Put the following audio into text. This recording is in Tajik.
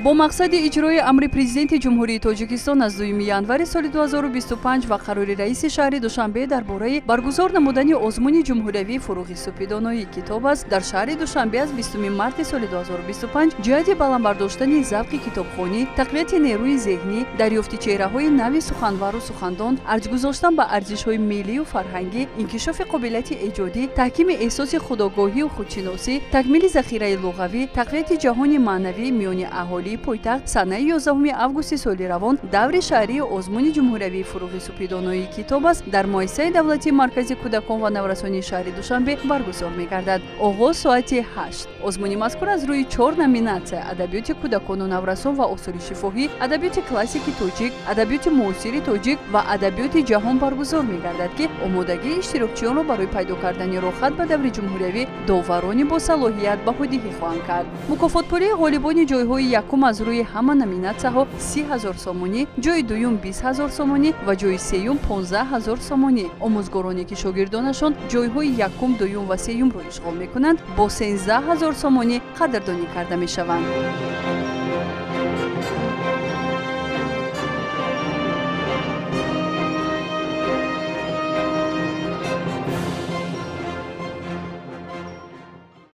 Бо мақсади иҷрои амри Президенти Ҷумҳурии Тоҷикистон аз 2 январи соли 2025 ва қарори раиси шаҳри Душанбе дар бораи баргузор намудани озмуни ҷумҳуриявии «Фурӯғи субҳи китоб» аст, дар шаҳри Душанбе аз 20 марти соли 2025 ҷиҳати баланд бардоштани завқи китобхонӣ, тақвияти нерӯи зеҳнӣ, дарёфти чеҳраҳои нави суханвару сухандон, арҷ гузоштан ба арзишҳои миллию фарҳангӣ, инкишофи қобилияти эҷодӣ, таҳкими эҳсоси худогоҳию худшиносӣ, такмили захираи луғавӣ, тақвияти ҷаҳони маънавӣ миёни аҳолии пойтахт санаи 11 августи соли равон даври шаҳрии озмуни ҷумҳуриявии «Фурӯғи субҳи китоб» аст дар муассисаи давлатии Маркази кӯдакон ва наврасони шаҳри Душанбе баргузор мегардад. Оғоз соати 8. Озмуни мазкур аз рӯи чор номинатсия: адабиёти кӯдакону наврасон ва осори шифоҳӣ, адабиёти классики тоҷик, адабиёти муосири тоҷик ва адабиёти ҷаҳон баргузор мегардад, ки омодагии иштирокчиёнро барои пайдо кардани роҳхат ба даври ҷумҳуриявӣ доварони босалоҳият баҳодиҳӣ хоҳанд кард. Мукофотпулии ғолибони ҷойҳои якум аз рӯи ҳама номинатсияҳо 30 000 сомонӣ, ҷойи дуюм 20 000 сомонӣ ва ҷойи сеюм 15 000 сомонӣ. Омӯзгороне, ки шогирдонашон ҷойҳои якум, дуюм ва сеюмро ишғол мекунанд, бо 13 000 сомонӣ қадрдонӣ карда мешаванд.